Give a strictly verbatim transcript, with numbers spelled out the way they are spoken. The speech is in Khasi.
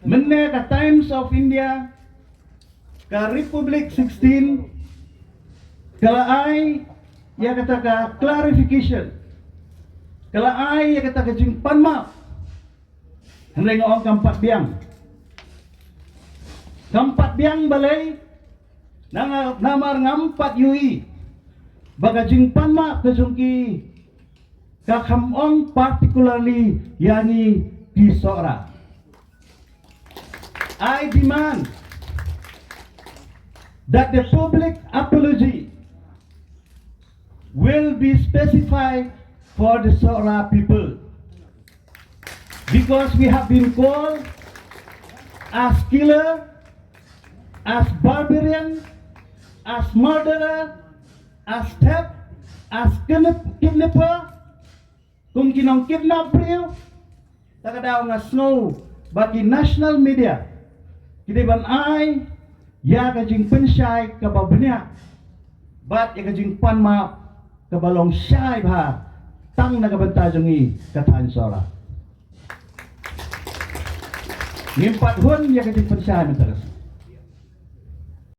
Mynne ka Times of India, ka Republic sixteen, ka la ai ïa kata ka clarification, ka la ai ïa kata ka jingpanmap. Hynrei nga ong kam pat biang, kam pat biang balei? Nang namar ngam pat ïohi ba ka jingpanmap ka jong ki ka kham ong particularly ïa ngi ki Sohra. I demand that the public apology will be specified for the Sohra people, because we have been called as killer, as barbarian, as murderer, as theft, as kidnap- kidnapper, kum ki nongkidnap briew. Ta ka daw nga sngew ba ki national media ki dei ban ai ïa ka jingpynshai kaba bniah bad ïa ka jingpanmap kaba long shai bha tang na ka bynta jong ngi ka thaiñ Sohra. Ngim pat hun ïa ka jingpynshai mynta ka sngi.